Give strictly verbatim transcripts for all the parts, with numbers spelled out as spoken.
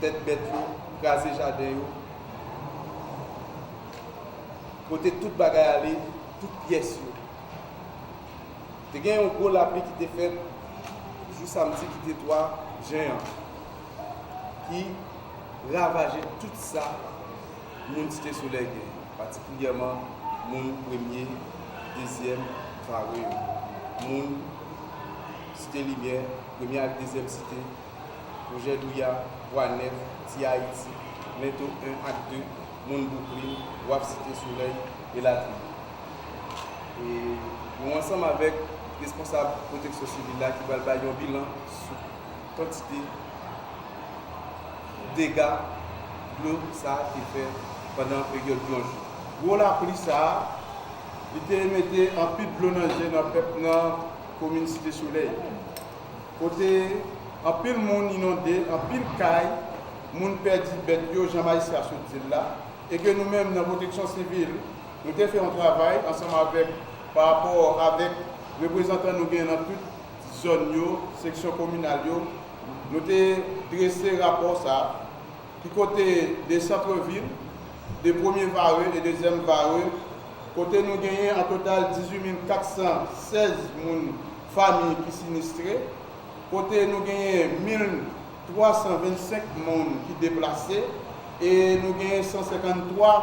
Pèd bèt yo, kraze jaden yo, pote tout bagay ale, tout pyès yo. Te gen yon gwo lapli ki te fèt jou samdi ki te twa jen an, ki ravaje tout sa moun Site Solèy genyen, patikilyèman moun Premye, Dezyèm Vare yo, moun Site Limyè, Premye ak Dezyèm Site, Pwojè Douya, Bwa Nèf, Ti Ayiti, Lento en ak de, moun Bouklin, W A P Site Solèy, elatriye. E nou ansanm avèk responsab pwoteksyon sivil la ki pral bay yon bilan sou kantite dega dlo sa a te fè pandan peryòd yon jou. Gwo lapli sa a, li te mete anpil dlo nan je nan pèp nan komin Site Solèy, kote anpil moun inonde, anpil kay, moun pèdi bèt yo, jan majistra sot di l la, e ke nou menm nan pwoteksyon sivil, nou te fè yon travay ansanm avèk, pa rapò avèk reprezantan nou gen nan tout zòn yo, seksyon kominal yo, nou te drese rapò sa a, ki kote de santrevil, de Premye Vare e Dezyèm Vare, kote nou genyen an total dizuit mil kat san sèz moun, fanmi ki sinistre, kote nou genyen mil twa san vennsenk moun ki deplase e nou genyen san senkanntwa,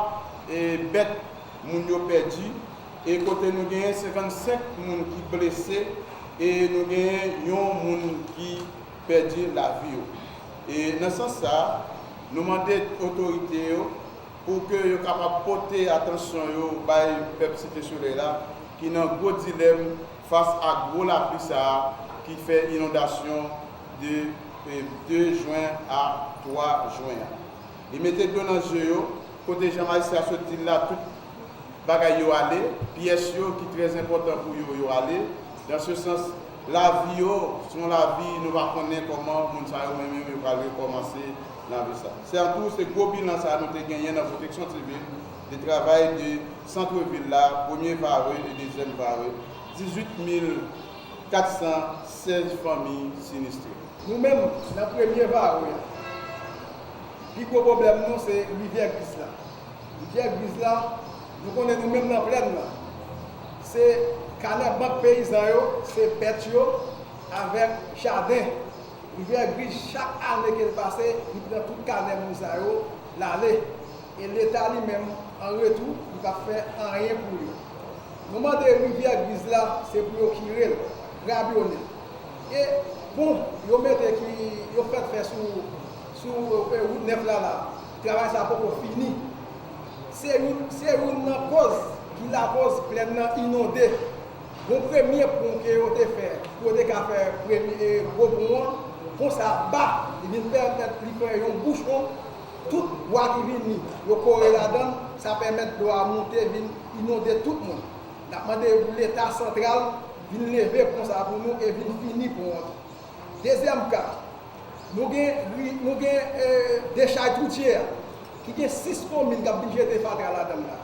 e, bèt moun yo pèdi, e kote nou genyen senkannsenk moun ki blese, e nou genyen yon moun ki pèdi lavi yo. E nan sans sa, nou mande otorite yo pou ke yo kapab pote atansyon yo bay pèp Site Solèy la, ki nan gwo dilèm fas a gwo lapli sa a ki fè inondasyon de, e, de jen a twa jen an. Li mete dlo nan je yo, kote jan majistra sot di l la, tout bagay yo ale, pyès yo ki trè enpòtan pou yo, yo ale. Dans ce sens, lavi yo, se yon lavi nou pa konnen kòman moun sa yo menm yo, yo pral rekòmanse lavi sa. Se an tou, se gwo bilan sa a nou te genyen nan pwoteksyon sivil, de travay de santrevil la, Premye Vare e Dezyèm Vare, dizuit mil kat san sèz fanmi sinistre. Nou menm, nan Premye Vare a, pi gwo pwoblèm nou se Rivyè Griz la. Rivyè Griz la, nou konnen nou menm nan plèn nan, se kanè bank peyizan yo, se bèt yo avèk jaden. Rivyè Griz, chak ane ke l pase, li pran tout kanè moun sa yo, l ale. E Leta li menm, an retou, li p ap fè anyen pou yo. Nou mande Rivyè Griz la, se pou yo kire l, grabyone l. E pon yo mete ki yo fèk fè sou, sou, e, wout nèf la la, travay sa poko fini. Se youn, se youn nan koz ki lakòz plèn nan inonde. Gon premye pon ke yo te fè, pou yo te ka fè premye gwo pon an, pon sa ba, li vin pèmèt li fè yon bouchon, tout bwa ki vini, yo kore ladan l, sa pèmèt dlo a monte vin inonde tout moun. N ap mande pou Leta santral vin leve pon sa pou nou e vin fini pon an tou. Dezyèm ka, nou gen, nou gen, e, dechaj Toutye a, ki gen sis komin k ap vin jete fatra ladan l la.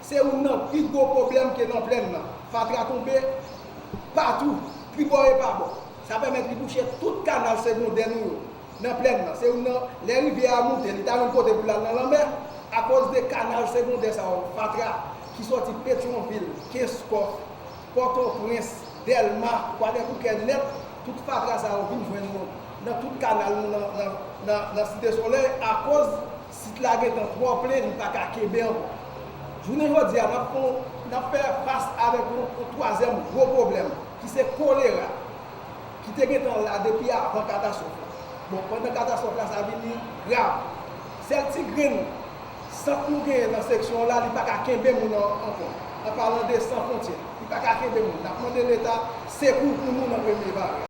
Se youn nan pi gwo pwoblèm ke nan plèn nan. Fatra tonbe patou, tribò e pabò. Sa pèmèt li bouche tout kanal segondè nou yo nan plèn nan. Se youn nan, lè rivyè a moute, li ta jwenn kote pou l al nan lanmè, akoz de kanal segondè sa yo, fatra ki sòti Petyonvil, Kenskòf, Pòtoprens, Dèlma, Kwadèboukè nèt, tout fatra sa yo vin jwenn nou nan tout kanal nou nan, nan, nan, nan Site Solèy, akoz sit la gentan twò plen, li pa ka kenbe ankò. Jounen jodi a, n ap fè, n ap fè fas avèk yon, yon twazyèm gwo pwoblèm, ki se kolera, ki te gentan la depi avan katastwòf la. Bon, pandan katastwòf la, sa vini grav. Sèl ti grenn sant nou genyen nan seksyon an la, li pa ka kenbe moun an ankò. An palan de San Fwontyè, li pa ka kenbe moun. N ap mande Leta sekou pou nou nan Premye Vare.